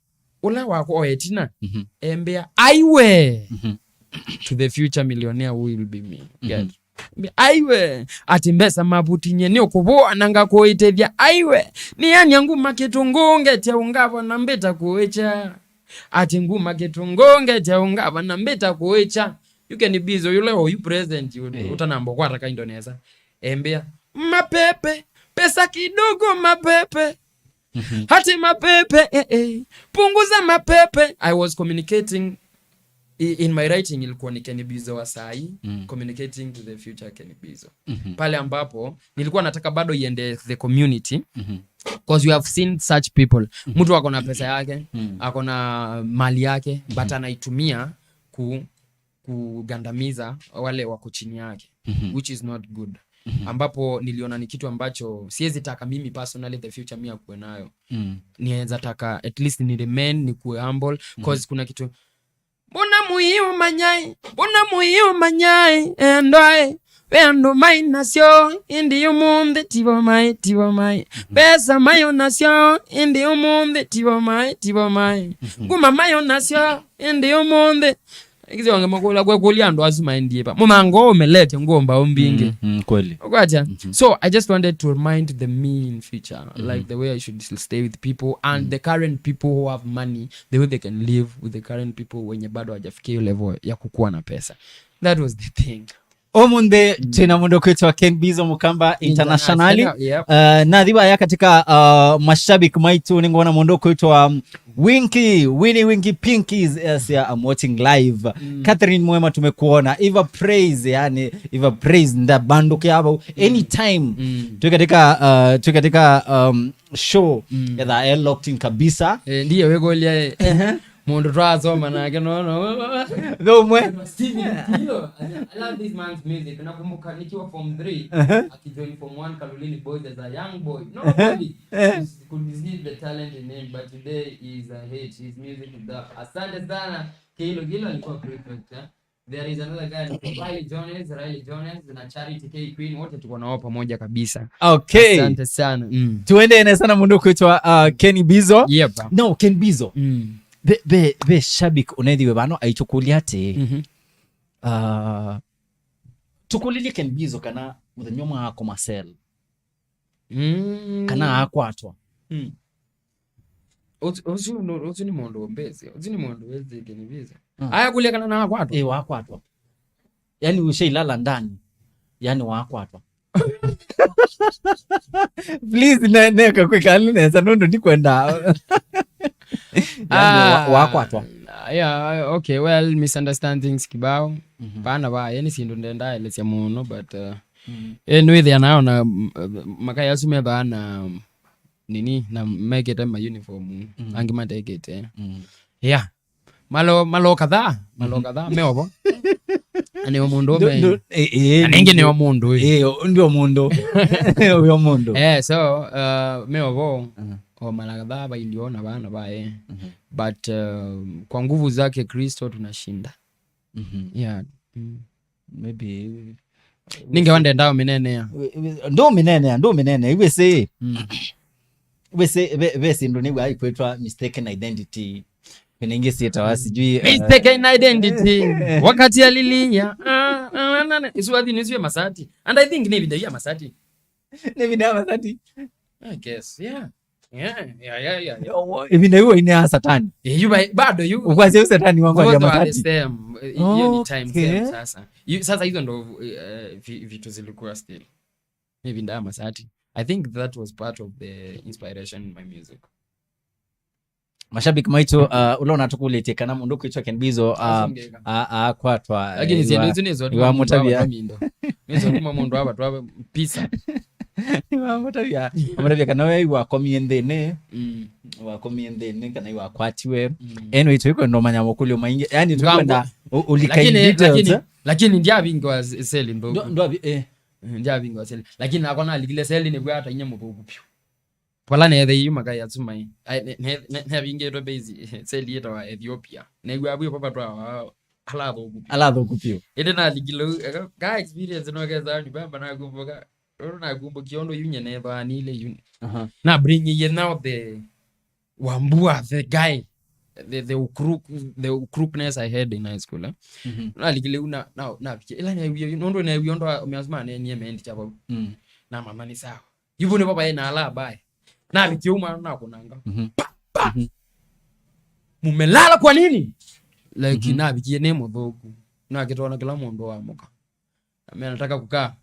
ũla wakwa o ĩtina, mhm, embĩa, "Aiwe!" Mhm. To the future millionaire who will be me. Mhm. Get? Aiwe! Ati mbesa mavutinĩ nĩ ũkũvũa na ngakũĩtĩthya. Aiwe! Nĩany'a nguma kĩtũngũ ngetya ũngavana mbĩta kũĩkya. Ati nguma kĩtũngũ ngetya ũngavana mbĩta kũĩkya. You can be so, yũla oyu president, yu-, eh, ũtanamba kwata kaindo nesa. Embĩa, "Mapepe, pesa kidogo mapepe." Mhm. Hati mapepe, eh, eh. Punguza mapepe. I was communicating i-, in my writing ilikuwa ni Ken Bizo wa sahi, mm, communicating to the future Ken Bizo. Mhm. Pale ambapo nilikuwa nataka bado iende the community. Mhm. 'Cause we have seen such people. Mhm. Mtu ako na pesa yake, mm, ako na mali yake, but, mhm, anaitumia ku-, kugandamiza wale wako chini yake, mhm, which is not good. Mhm. Ambapo niliona ni kitu ambacho siwezi taka mimi personally the future mi akuwe nayo. Mm. Niweza taka at least ni remain, ni kuwe humble, 'cause, mhm, kuna kitu, "Mbona mũiũmanyai? Mbona mũiũmanyai? Endwae, ve andũ mai nasyo, ĩndĩ ũmũnthĩ tivo mai, tivo mai. Mhm. Mbesa mayo nasyo, ĩndĩ ũmũnthĩ tivo mai, tivo mai. Mhm. Nguma mayo nasyo, ĩndĩ ũmũnthĩ." Kĩsĩ wange makũla kwe kũlya andũ asu maendie pa. Mũmango ũmelete ngomba mbingĩ. Mm, mm, kweli. Ũkwatya? Mhm. So I just wanted to remind the me in future, mhm, like the way I should still stay with people and, mm, the current people who have money, the way they can live with the current people wenye bado hawajafikia hiyo level ya kukuwa na pesa. That was the thing. Ũmũnthĩ, mm, twĩna mũndũ kwĩtwa Ken Bizo Mukamba International. International, yep. Uh, nathi vaya katika, uh, mashabiki maitũ nĩngwona mũndũ kwĩtwa, um, Winky, Winnie Winky Pinkies, yes, yeah, I'm watching live. Mm. Catherine Mwema tumekuona. Eva Praise, yani, Eva Praise, ndabandũke hapo. Mm. Anytime. Mm. Twĩ katika, uh, twĩ katika, um, show, mm, etha e locked in kabisa. Eh, ndiye wĩkũlya, eh. Ehe. Mũndũ twasoma nake, no, no. Thomwe. Steven Tilo. I, I love this man's music. Nakumbuka nikiwa form three, ehe, akijoin form one Kaloleni Boys as a young boy. No, ehe, really. Eh. Could see the talent in him, but today is a hit. His music is up. Asante sana. Kilo Kilo alikuwa prefect, eh? There is another guy anaitwa Riley Jones, Riley Jones na Charity K Queen, wote tuko nao pamoja kabisa. Okay. Asante sana. Mm. Tuendee sana mũndũ kwĩtwa, uh, Ken Bizo. Yep. No, Ken Bizo. Mm. Ve, ve, ve shabiki ũnethiwe vano aitũkũlya atĩ, mhm, uh, tũkũlilye Ken Bizo kana mũthenya ũmwe akoma cell. Mm. Kana akwatwa. Mm. Ũsu, ũsu nũ-, ũsu nĩ mũndũ ũmbĩsĩ. Ũsu nĩ mũndũ wĩsĩ Ken Bizo. Mm. Aya kũlya kana nakwatwa? Ĩ, wakwatwa. Yani ushailala ndani. Yani wakwatwa. Please, ne-, neka kwĩkali nesa nũndũ ndikwenda. Yani wa-, ah, wakwatwa. Yeah, okay, well, misunderstandings kibao. Mhm. Pana ba, yani sindu ndenda elesya mũno, but, uh, mm, eh, nwĩthĩa nayo na, mm, makaya asu methaa na, nini, na mekĩte ma uniform, mm, angĩ matekĩte. Mm. Yeah. Malo, malo kadhaa, malo, mhm, kadhaa, me ovo. Na nĩ o mũndũ ndũ-, ũme. Ndũ-, eh, eh, na ningĩ nĩ o mũndũ, eh. Eh, o-, ndio mũndũ. Uyo mũndũ. Eh, so, uh, me ovo. Mhm. O mara kadhaa vailio na vana vae. Mhm. But, uh, kwa nguvu zake Kristo tunashinda. Mhm. Yeah. Mm. Maybe, ningewa ndenda ũmĩneenea. Ndũmĩneenea, ndũmĩneenea, iwĩsĩ. Mm. Wĩsĩ, ve, ve syĩndũ nĩw'aa ikwĩtwa mistaken identity. Kwĩna ingĩ syĩtawa sijui, uh, mistaken identity. Wakati alilia. Ah, ah, na, na, isu athi nĩsu ya Masati. And I think nĩ video ya Masati. Nĩ video ya Masati. I guess, yeah. Yeah, yeah, yeah, yeah, yeah. Yo, wo-, ĩvinda yu wainĩ ya Satani. Eh, yu ba-, bado yu. Ukwasya yu Satani wangu. Both ya are the Masati. Same. Eh, hiyo ni time, okay, same sasa. Yu-, sasa hizo ndo, eh, vi-, vitu zilikuwa still. Maybe nda Masati. I think that was part of the inspiration in my music. Mashabiki maitũ, uh, ũla ũnatũkũlĩtye kana mũndũ kwĩtwa Ken Bizo, uh, asongeka, a-, akwatwa, lakini eh, syĩndũ isu nĩzo nĩwamũtavya. Nĩzo kuma mũndũ ava twa pizza. Nĩwamũtavya, amũtavya kana we wakomie nthĩnĩ, Mm. wakomie nthĩnĩ, kana wakwatiwe. Mm. Anyway, tũikwenda ũmanya makũlyo maingĩ. Yani, Ngambo-, tũikwenda ũ-, ũlika in lakini, details, lakini, eh? Lakini ndyavingiwa se-, seli nthũku. Ndo-, ndwavi-, eh. Mm, ndyavingiwa seli. Lakini nakwa nalikile seli nĩw'o ata inya mũthũku vyũ. Vala neethei yu makai atsumai. Ai, ne-, ne-, ne-, neavingĩtwe base, seli yĩtawa Ethiopia. New'a vwĩ papa twa wa-, ala athũku vyũ. Ala athũku vyũ. Ĩndĩ nalikile u, eka, ka experience no kesa ni bamba nakumbuka. Roro nakumbukia ũndũ yu nye nevanile yu. Aha. Na bring ye now the Wambua, the guy, the, the ukruk, the ukrukness I had in high school, eh? Mhm. Nalikile u na, na, navikie. Ila newie, nũndũ newie ũndũ wa, measma nenie mendi chapa. Mm. Na mama ni sawa. Yu vu nĩ papa ena ala abaye. Navikie u mwana nakũnanga. Mhm. Pa, pa. Mhm. Mumelala kwa nini? Like, Mhm. navikie nĩ mũthũku. Nakĩtona kĩla mũndũ wa mũka. Na mimi nataka kukaa.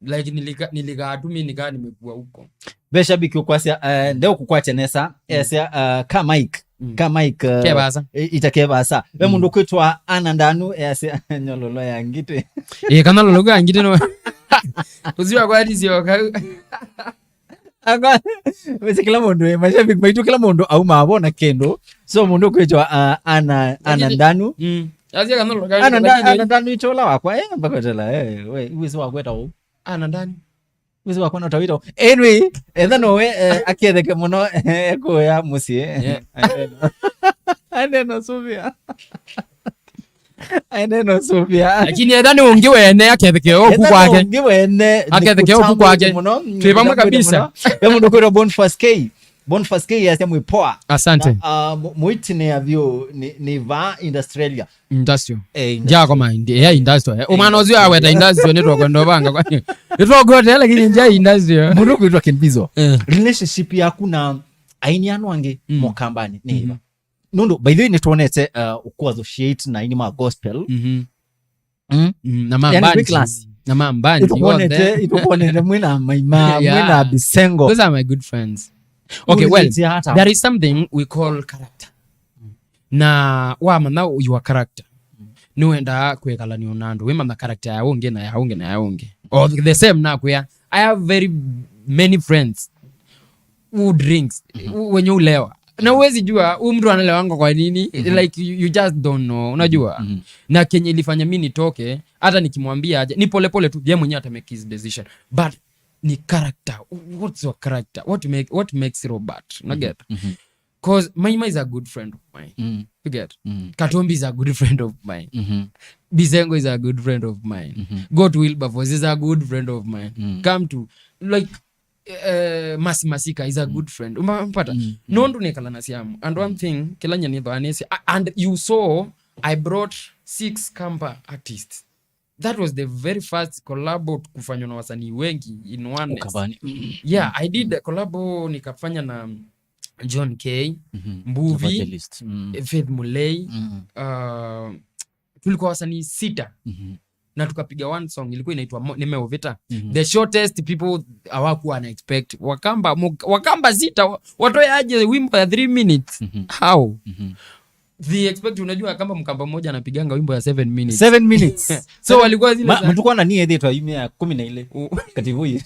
Like, nilika-, nilikaa tu, mimi nikaa nimekuwa huko. Ve shabiki ũkwasya, eh, ndeo kũkwatya nesa, Mm. esya, eh, ka mic, Mm. ka mic, eh, Kevasa. i-, ita kevasa. Ve Mm. mũndũ kwĩtwa Ana Ndanu, esya nyololo ya ngitĩ. Eh, kana lolo ya ngitĩ no. Usiwa kwa disi yoka. Akwa, wĩsĩ kĩla mũndũ, eh, mashabiki maitũ, kĩla mũndũ aumaa vona kĩndũ. So mũndũ kwĩtwa, ah, Ana, Ana Lakini Ndanu. Mm. Asia kana lolo Ana Nda-, lakini Ana Ndanu itũla wakwa, eh, mbakotela, eh, we, wĩsĩ wakweta ũ? Ana Ndanu. Wĩsĩ wakwa no tawĩta ũ? Anyway, etha nowe, eh, aketheke mũno, eh, kũya mũsyĩ. Yeah. Aneno Sofia. Aende no Sofia. Lakini etha nĩ ũngĩ wene aketheke oku Etha nĩ kwake. ũngĩ wene, Aketheke oku nĩkũtambũĩte kwake. mũno, Twĩ vamwe nĩkũtambũĩte kabisa. mũno. Ve mũndũ kwĩtwa Boniface K. Boniface K asya mwĩ poa. Asante. Na, ah, mu-, mũitinĩa vyũ nĩ, nĩ va Industrialia. Industrial. Eh, Industrial. Jako mind. Yeah, industrial. Eh, umwana ũcio aweta industrial nĩ twakwenda vanga kwa. Nĩ twakwenda lakini nja industrial. Mũndũ kwĩtwa Ken Bizo. Eh. Relationship yaku na aini anu angĩ Mm. mokambani nĩ Mhm. iva? Nũndũ, by the way, nĩtwonete, uh, ũkũ associate na aini ma gospel. Mhm. Mm. Mm, na ma Yani, band. Quick class. Na ma band, Ĩtũkwonete, yote. ĩtũkwonete mwĩna maima, Yeah. mwĩna bisengo. Those are my good friends. Okay, well, Ũrĩtie hata. There is something we call character. Na wamanya your character, nĩwendaa kwĩkalania na andũ, wĩmanya character ya ũngĩ na ya ũngĩ na ya ũngĩ. Or the same nakwĩa, I have very many friends who drinks, Mhm. u-, wenye ulewa. Na huwezi jua, huyu mtu analewa kwa nini? Mhm. Like, you, you just don't know, unajua? Mhm. Na kenye ilifanya mi nitoke, hata nikimwambia aje, ni polepole tu, yeye mwenyewe ata make his decision. But ni character. What's your character? What make, what makes Robert? Unaget? Mhm. 'Cause Maima is a good friend of mine. Mm. You get? Mm. Katombi is a good friend of mine. Mhm. Bisengo is a good friend of mine. Mhm. Goat Wilberforce is a good friend of mine. Mm. Come to, like, eh, Masi Masika is a Mm. good friend. Umba-, umpata? Mm. Mm. Nũndũ nĩkala na siamu. And one thing, kĩla nye nĩthwanĩsye, a-, and you saw, I brought six Kamba artists. That was the very first collabo kufanywa na wasanii wengi in oneness. Ukavani. Yeah, I did a collabo nikafanya na John K, Mhm. Mbuvi, Evangelist. Mm. Faith Mulei. Mm. Uh, tulikuwa wasanii sita. Mhm. Na tukapiga one song, ilikuwa inaitwa Mo-, Nimeovita. Mhm. The shortest people hawakuwa wana expect. Wakamba, mo-, Wakamba sita, wa-, watoe aje wimbo ya three minutes? Mhm. How? Mhm. They expect, unajua kama Mkamba mmoja anapiganga wimbo ya seven minutes. Seven minutes. So walikuwa zile Ma-, za mtukuwa na nie thitwa yumia kumi na ile. U- Kativui.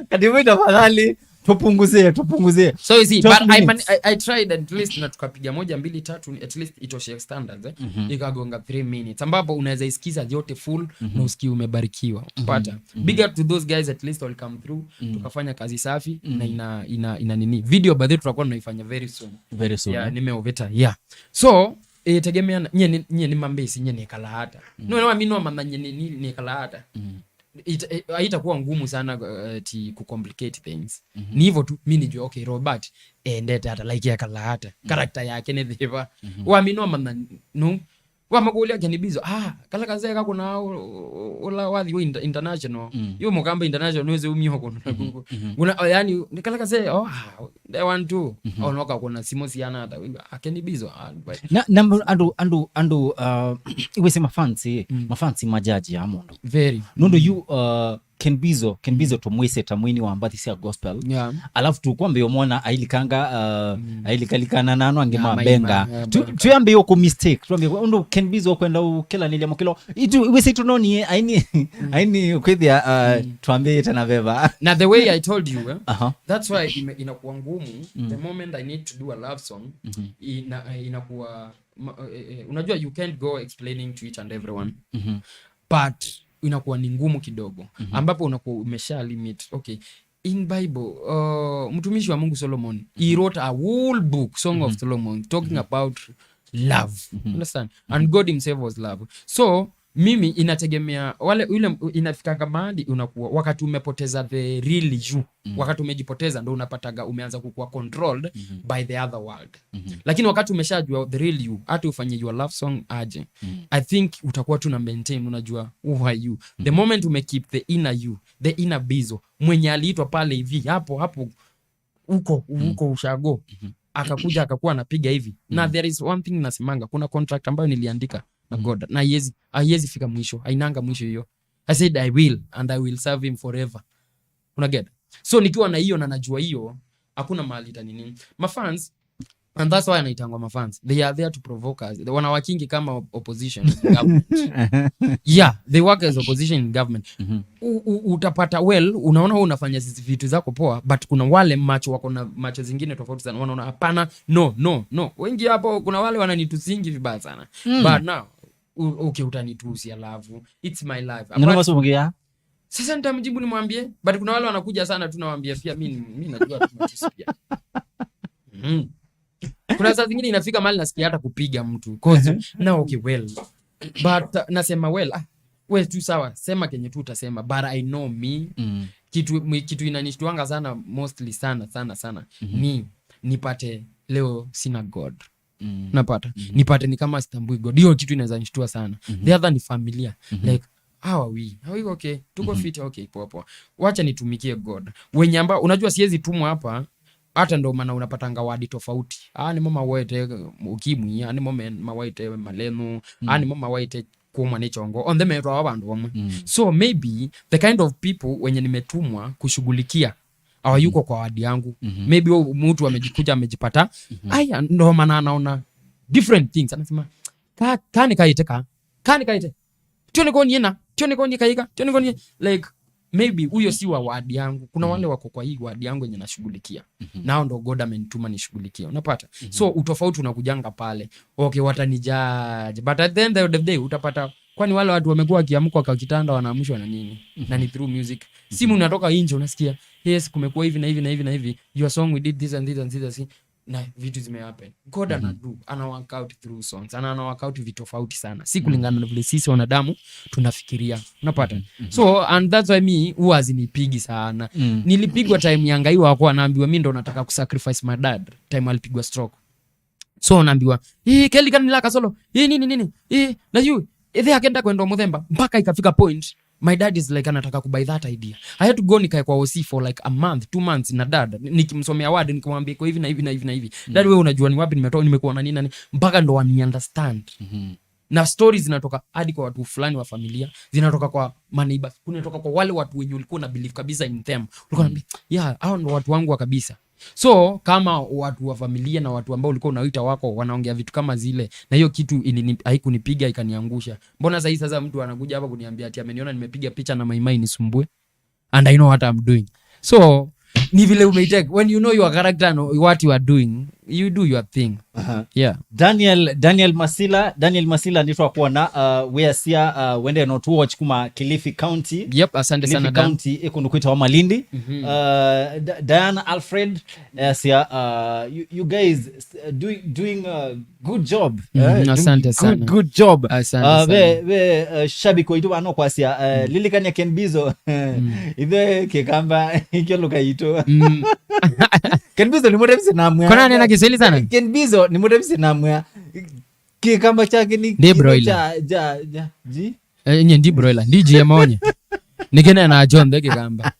Kativui tafadhali, tupunguzie, tupunguzie. So you see, Twelve but I, minutes. man-, I, I tried at least na tukapiga moja, mbili, tatu, at least itoshe standards, eh. Mhm. Ikagonga three minutes. Ambapo unaweza isikiza yote full Mhm. na usikie umebarikiwa. Mhm. Pata. Mhm. Big up to those guys, at least wali come through. Mm. Tukafanya kazi safi Mhm. na ina, ina, ina nini. Video by the way tutakuwa tunaifanya very soon. Very soon, Yeah, eh? Nimeovita. Yeah. So, eh, tegemea na, nye ni, nye ni mambesi, nye ni kalata. Mm. No, no, mi no mama nye ni, ni, ni kalata. Mm. It, eh, haitakuwa ngumu sana, eh, ti ku complicate things. Mhm. Ni hivyo tu, mi nijua, okay, Robert, eh, ndete hata, like, ya kalata. Mm. Character yake ni thiva. Mhm. Wa mi no mama, no, Wamakũlya Ken Bizo, ah, kala kasee kakũna ũ-, ũ-, ũla wathi wĩ inter-, international. Mm. Yu Mũkamba international, nĩwĩsĩ umio kũndũ na Mhm, kũkũ. mhm. Ngũna, o, yani, nĩ kala kasee, oh, ah, they want to. Mhm. O, no kakũna simũ siana ata, wĩw'a, ah, Ken Bizo, ah, but Na, na mb-, andũ, andũ, andũ, uh, iwĩsĩ mafans, eh, Mm. mafans majaji ya mũndũ. Very. Nũndũ Mm. yu, uh, Ken Bizo, Ken Bizo tũmwĩsĩ ta mwini wa mbathi sya gospel. Yeah. Alafu tũkwambĩĩa ũmwona ailikanga, uh, ailikalikana na ano angĩ. Yeah, mabenga. Maima, yeah, tu, maima. Twambĩĩa kũ mistake, twambĩĩa ũndũ Ken Bizo kwenda ũkĩlanĩlya mũkĩlo. Itu wĩsĩ tũnonie aini, aini kwĩthĩa, uh, twambĩĩte na veva. Na the way I told you, eh? Aha. That's why ime-, inakuwa ngumu. The moment I need to do a love song, ina-, inakuwa ma-, eh, eh, unajua, you can't go explaining to each and everyone. But inakuwa ni ngumu kidogo, ambapo unakuwa umesha limit. Okay, in Bible, uh, mtumishi wa Mungu Solomon, he wrote a whole book, Song of Solomon, talking about love. Understand? And God himself was love. So mimi inategemea wale, ile inafikanga mahali unakuwa, wakati umepoteza the real you, wakati umejipoteza, ndo unapataga umeanza kukuwa controlled by the other world. Lakini wakati umeshajua the real you, hata ufanye your love song aje, I think utakuwa tu na maintain, unajua who are you. The moment umekeep the inner you, the inner Bizo, mwenye aliitwa pale hivi, hapo, hapo, huko, huko ushago, akakuja akakuwa anapiga hivi. Na there is one thing nasemanga, kuna contract ambayo niliandika na God, na haiwezi, haiwezi fika mwisho, hainanga mwisho hiyo. I said, "I will, and I will serve him forever." Una get? So nikiwa na hiyo na najua hiyo, hakuna mahali itanini. Mafans, and that's why anaitangwa mafans. They are there to provoke us. Wanawakingi kama opposition in government. Yeah, they work as opposition in government. U-, u-, utapata, well, unaona wewe unafanya zi-, vitu zako poa, but kuna wale macho wako na macho zingine tofauti sana. Wanaona, "Hapana, no, no, no." Wengi hapo, kuna wale wananitusingi vibaya sana. But now, u-, okay, utanitusi alafu. It's my life. Neno Apart- masumukia. Sasa nitamjibu nimwambie, but kuna wale wanakuja sana tu nawaambia pia, mi, mi najua tu matusi pia. Mhm. Kuna saa zingine inafika mahali nasikia hata kupiga mtu. 'Cause, na okay, well. But, uh, nasema, well, ah, we tu sawa, sema kenye tu utasema, but I know me. Kitu, mwi-, kitu inanishtuanga sana, mostly sana, sana, sana, ni nipate leo sina God. Napata. Nipate ni kama sitambui God. Hiyo kitu inaweza nishtua sana. The other ni familia. Like, how are we? Are we okay? Tuko fit? Okay, poa, poa. Wacha nitumikie God. Wenye ambao, unajua siwezi tumwa hapa, hata ndo maana unapatanga wadi tofauti. Ah, nĩ mo mawaĩte ũkimwi, ah, nĩ mo me-, mawaĩte malenu, ah, nĩ mo mawaĩte kũmwa nĩ chongo. Onthe metwa wa vandũ vamwe. So maybe the kind of people wenye nimetumwa kushughulikia hawayuko kwa wadi yangu. Maybe huyo mtu amejikuja amejipata. Aya, ndo maana anaona different things. Anasema, "Ka, ka nĩkaĩte ka. Ka nĩkaĩte. Tio nĩkonie na, tio nĩkonie kaĩka, tio nĩkonie." Like, maybe huyo si wa wadi yangu. Kuna wale wako kwa hii wadi yangu yenye nashughulikia. Nao ndo God amenituma nishughulikie. Unapata? So, utofauti unakujanga pale. Okay, watanijaji. But at the end of the day, utapata, kwani wale watu wamekuwa wakiamkwa kwa kitanda wanaamshwa na nini? Na ni through music. Simu unatoka nje, unasikia, "Yes, kumekuwa hivi na hivi na hivi na hivi. Your song, we did this and this and this and this." Na vitu zimehappen. God anadu, ana work out through songs. Ana, ana work out vitu tofauti sana. Si kulingana na vile sisi wanadamu tunafikiria. Unapata? So, and that's why mi huwa hazinipigi sana. Nilipigwa time ya Ngai wakwa, naambiwa mi ndo nataka kusacrifice my dad time alipigwa stroke. So naambiwa, "Ii, Kelly kanila kasolo. Ii, nini, nini. Ii, na yu, ithe akenda kwenda mũthemba." Mpaka ikafika point, my dad is like, anataka kubuy that idea. I had to go nikae kwa O C for like a month, two months na dad. Ni-, nikimsomea word, nikimwambia kwa hivi na hivi na hivi na hivi. "Dad, wewe unajua ni wapi nimetoka, nimekuwa na nini na nini." Mpaka ndo wani understand. Na stories zinatoka hadi kwa watu fulani wa familia, zinatoka kwa maneighbors, kunatoka kwa wale watu wenye ulikuwa na believe kabisa in them. Ulikuwa unaambia, "Yeah, hao ndo watu wangu wa kabisa." So, kama watu wa familia na watu ambao ulikuwa unaita wako wanaongea vitu kama zile, na hiyo kitu ilini-, haikunipiga, ikaniangusha. Mbona sahii sasa mtu anakuja hapa kuniambia ati ameniona nimepiga picha na Maimai nisumbue? And I know what I'm doing. So, ni vile umeitake. When you know your character and what you are doing, you do your thing. Aha. Yeah. Daniel, Daniel Masila, Daniel Masila nĩtwakwona, uh, wĩasya, uh, wende no to watch kuma Kilifi County. Yep, asante sana, Dan. Kilifi County, ĩkũndũ kwĩtawa Malindi. Uh, D-, Diana Alfred, uh, asya, uh, you, you guys, uh, doing, doing, uh, good job. Eh, asante sana. Good, good job. Asante sana. Ve, ve, uh, shabiki waitũ vano kwasya, uh, lilikania Ken Bizo. Ithe Kĩkamba, ikyo lũka itũ. Ken Bizo nĩ mũtavisi na mwĩa. Kona nena Kiswahili sana? Ken Bizo nĩ mũtavisi na mwĩa. Kĩkamba chake ni ndi broiler. Cha, cha, cha, ji? Eh, nye ndi broiler. Ndi G M onye. Nikene na John the Kĩkamba.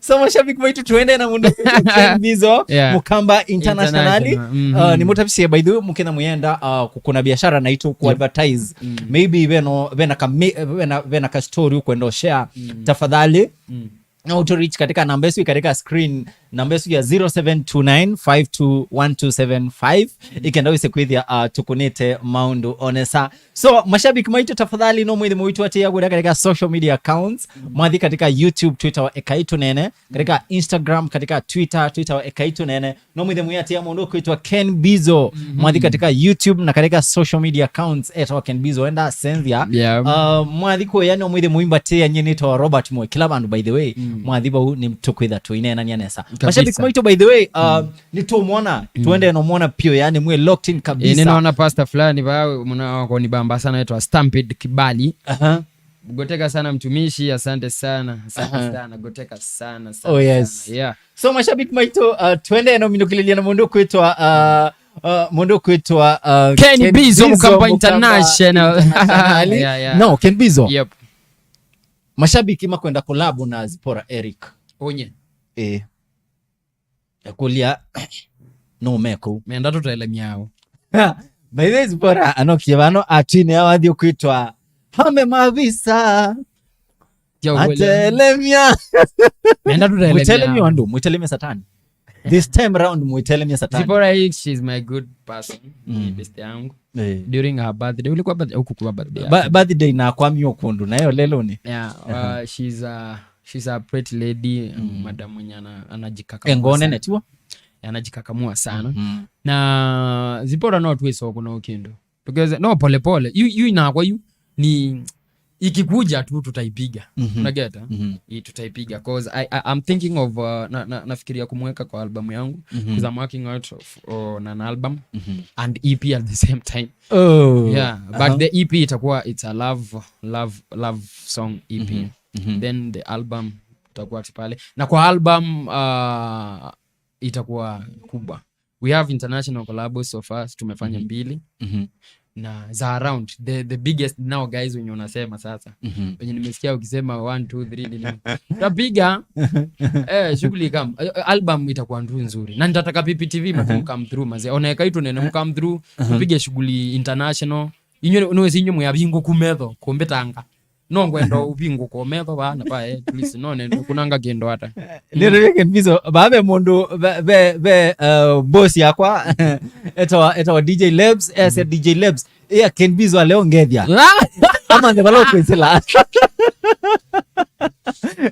So mashabiki maitũ, tuende na mũndũ Ken Bizo, Yeah. Mukamba internationally. International, mhm. Uh, nĩ mũtavisie by the way, mũkĩna mũyenda, uh, kũkũna biashara naitũ, ku Yep. advertise. Mm. Maybe veno, vena ka mi-, vena, vena ka story ukwenda share. Mm. Tafadhali. Mm. No utu reach katika namba yesu katika screen, namba yesu ya zero seven two nine five two one two seven five. Mm. Ikenda wĩse kwĩthĩa, uh, tũkũnĩte maũndũ o nesa. So, mashabiki maitũ, tafadhali no mwĩthĩ mũitũ atĩa kũrĩa katika social media accounts. Mm. Mwathi katika YouTube, Twitter wa Ekai Tũnene, katika Instagram, katika Twitter, Twitter wa Ekai Tũnene. No mwĩthĩ mũitũ atĩa mũndũ kwĩtwa Ken Bizo. Mhm. Mwathi katika YouTube na katika social media accounts, etawa Ken Bizo, enda senzia. Yeah. Uh, mwathi kũya no mwĩthĩ mũimbatĩa, nyie nĩtawa Robert Mwe. Kila vandũ, by the way, Mm. mwathi vau nĩ tũkwĩtha tũineenania nesa. Kabisa. Mashabiki maitũ, by the way, uh, Mm. nĩtũmwona, Mm. tuende no mwona pio, yani mwe locked in kabisa. Eh, ninaona pastor fulani ba, mna wako ni bamba sana, anaitwa Stampede Kibali. Aha. Goteka sana mtumishi, asante sana. Asante Aha. sana, goteka sana, sana, Oh, yes. sana. Yeah. So, mashabiki maitũ, uh, tuende no minũkĩlĩlia na mũndũ kwĩtwa, uh, uh, mũndũ kwĩtwa, uh, Ken Ken Bizo, Bizo, Mukamba Mukamba International. International. Yeah, yeah. No, Ken Bizo. Yep. Mashabiki makwenda collab na Zipporah Eric. Onye. Eh. Ekulia, no meko. Menda tũtele mĩao. By the way, Zipporah anokie vano atwine awathi kwĩtwa hame mavisa. Tia ũkweli. Atelemia. Menda tũtele Mwĩtelemia mĩao. Andũ, mwĩtelemia satani. This time round, mwĩtelemia satani. Zipporah Hicks, she's my good person. Mm. Ni best yangu. Eh. During her birthday, ulikuwa birthday, hukukuwa birthday Ba-, yake. Birthday na kwamio kundu, na yo lelo ni. Yeah, Aha. uh, she's a, she's a pretty lady, Mm. madam mwenye ana-, anajikakamua Engo sana. Nene tiwa? Anajikakamua sana. Mhm. Na Zipporah no twĩsoko no kindu. Because, no, pole pole. Yu, yu inakwa yu ni ikikuja tu tutaipiga. Mhm. Unageta? Mhm. I tutaipiga. 'Cause I, I, I'm thinking of, uh, na, na, nafikiria kumweka kwa album yangu. Mhm. 'Cause I'm working out of, on an album Mhm. and E P at the same time. Oh. Yeah, but Aha. the E P itakuwa, it's a love, love, love song E P. Mhm. Mhm. Then the album itakuwa ati pale. Na kwa album, uh, itakuwa kubwa. We have international collabos so far, tumefanya Mhm. mbili. Mhm. Na za around, the, the biggest now guys wenye unasema sasa. Mhm. Wenye nimesikia ukisema one, two, three, nini. Tapiga, eh, shughuli kam-, eh, album itakuwa ndu nzuri. Na nitataka P P T V mtu Aha. come through, mazee. Oneka itu nene come through, Aha. tupige shughuli international. Inyo, no, si inyo mwe abingo kumetho, kumbe tanga. No ngwenda ubingũka metho vaa na vaa, eh, please, no nendo kunanga kĩndũ ata. Nĩ rĩrĩ Ken Bizo, vaa ve mũndũ, ve, ve, ve, uh, boss yakwa, etawa, etawa D J Lebs, eh, said D J Lebs, yeah, Ken Bizo leo ngethia. Ama nde valo kwĩsĩla.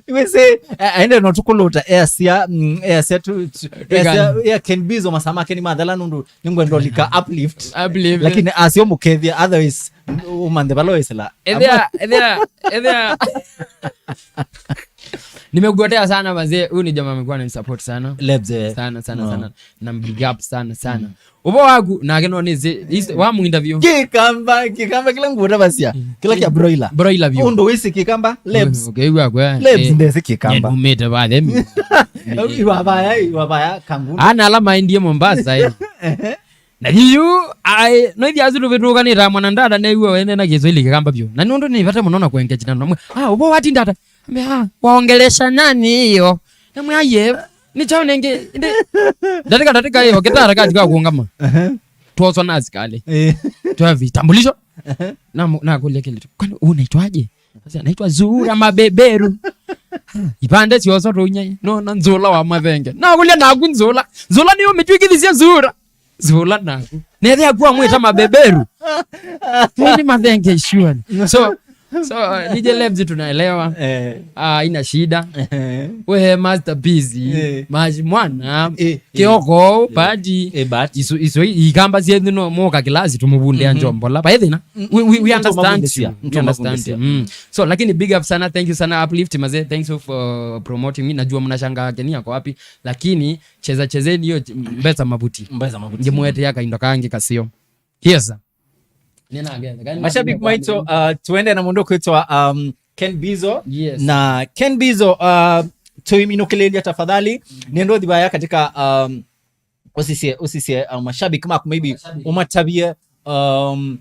Wĩsĩ, eh, aende no tukuluta, eh, sia, mm, eh, sia tu, tu, eh, sia, yeah, Ken Bizo masaa make nĩ mathela nũndũ nĩngwenda ũlika uplift. Uplift. Lakini asio mũkethia, otherwise, Ũmanthe vala wĩsĩla. Ethĩa, ethĩa, ethĩa. Nimekugotea sana mazee. Huyu ni jamaa amekuwa ananisupport sana. Lebs, eh. Sana, sana, No. sana. Na big up sana, sana. Mm. Ũvoo waku, nake no nĩsĩ, is-, wa mu interview. Kĩkamba, kĩkamba kĩla ngũtavasia. Mm. Kĩla kĩa broiler. Broiler view. Ũndũ wĩsĩ kĩkamba, Lebs. Okay, wa kwa. Lebs, eh, ndesĩ kĩkamba. Nyie numĩte va themi. Iwavaya, iwavaya, kangu. Ana alama endie Mombasa, eh. Ehe. Na yu, ai, no ithi asu tũvĩtũkanĩte mwana ndata new'o wene na Kiswahili kĩkamba vyũ. Na nũndũ nĩ vata mũno na kwengeji na namwe. Ah, ũvoo wati ndata. Ambe, ah, waongelesha nani hiyo? Namwe aye. Ni chao nenge. Inde. Ndatika, ndatika hiyo, kitara kati kwa kuungama. Ehe. Tuoswa na asikali. Eh. Twa vitambulisho. Ehe. Na mu-, na kulia kile. Kwani unaitwaje? Sasa naitwa Zuhura Mabeberu. Ipande sioso tunye. No, na Nzula wa Mathenge. Na kulia naku Nzula. Nzula ni umetwikithisia Zuhura. Zula naku. Nethe aku amwĩta Mabeberu. Nini Mathenge shuani. So, so, uh, D J Lebs tunaelewa. Eh. Ah, haina shida. Eh. We masterpiece. Eh. Maji mwana. Eh, eh. Kioko, eh, party. Eh, but. Isu, isu, ikamba siethu no moka kilasi tumubunde Mhm. Njombola. By the way, na, Mm, we, we, we mm, understand you. We understand you. Mm. So, lakini big up sana, thank you sana Uplift, mazee. Thanks for promoting me. Najua mnashangaa Kenya kwa wapi, lakini cheza chezeni hiyo mbesa mabuti. Mbesa mabuti. Ngemwetea kaindo kangi kasio. Yes. Nina agenda. Mashabiki maitũ, uh, tuende na mũndũ kwĩtwa, um, Ken Bizo. Yes. Na Ken Bizo, uh, tuiminũkĩlĩlia tafadhali. Mm. Nendo thibaya katika, um, usisye, usisye, uh, mashabiki maku maybe mashabiki. Umatavie, um,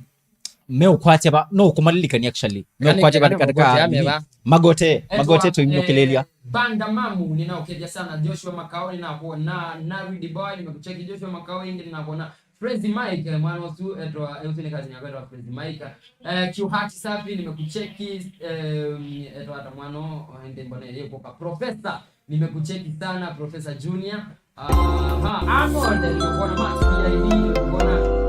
meũkwatya va, no ũkũmalilikania actually. Meũkwatya va katika nini? Magote, Magote tũimũkĩlĩlya. Banda Mamu, ninaũkethya sana. Joshua Makao, ninakuona. Narudi Boy, nimekucheki. Joshua Makao, ingi ninakuona. Frezi Mike, eh, mwana ũsu etwa, eh, ũsu nĩ kazi nyakwa etwa Frezi Mike. Eh, Kiuhati Safi, nimekucheki. Eh, etwa ata mwana ende mbona yeye kuka. Professor, nimekucheki sana, Professor Junior. Aha, Arnold, nimekuona. Max, P I D, nimekuona.